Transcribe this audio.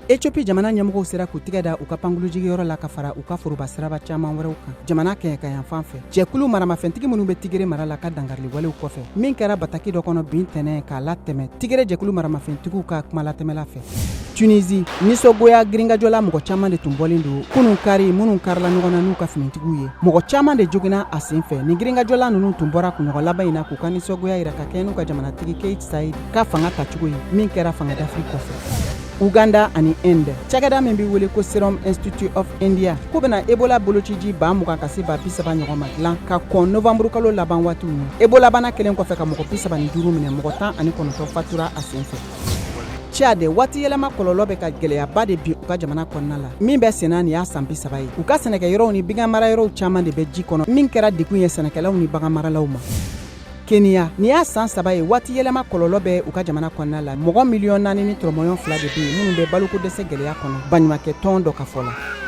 Ethiopie jamana ɲɛmɔgɔw sera k'u tigɛ da u ka pankurunjigiyɔrɔ la ka fara u ka foroba siraba caman wɛrɛw kan jamana kɛɲɛkayanfan fɛ, jɛkulu maramafɛntigi minnu bɛ Tigre mara la ka dankariliwalew kɔfɛ, min kɛra bataki dɔ kɔnɔ bi ntɛnɛn k'a latɛmɛ Tigre jɛkulu maramafɛntigiw ka kumalatɛmɛla fɛ. Tunisie, nisɔngoya girinkajɔla mɔgɔ caman de tun bɔlen don kunun kari, minnu karila ɲɔgɔn na n'u ka finitigiw ye. Mɔgɔ caman de joginna a sen fɛ. Nin girinkajɔla ninnu tun bɔra kunɲɔgɔn laban in na k'u ka nisɔngoya jira ka kɛɲɛ n'u ka jamanatigi Kais Saied ka fanga tacogo ye, min kɛra fanga dafiri kɔfɛ. Uganda ani Inde, cakɛda min bɛ wele ko Serum Institute of India, k'u bɛna Ebola bolociji 20,000 ka se 30,000 ɲɔgɔn ma dilan ka kɔn novanburukalo laban waatiw ɲɛ. Ebola bana kɛlen kɔfɛ ka mɔgɔ 35 minɛ, mɔgɔ 19 fatura a sen fɛ. Tchad, waati yɛlɛma kɔlɔlɔ bɛ ka gɛlɛyaba de bin u ka jamana kɔnɔna la, min bɛ senna nin y'a san 30 ye. U ka sɛnɛkɛyɔrɔw ni baganmarayɔrɔw caman de bɛ ji kɔnɔ, min kɛra degun ye sɛnɛkɛlaw ni baganmaralaw ma. Kenya, nin y'a san 3 ye waati yɛlɛma kɔlɔlɔ bɛ u ka jamana kɔnɔna la. Mɔgɔ 4.2 miliyɔn de bɛ yen minnu bɛ baloko dɛsɛ gɛlɛya kɔnɔ, baɲumankɛ tɔn dɔ ka fɔ la.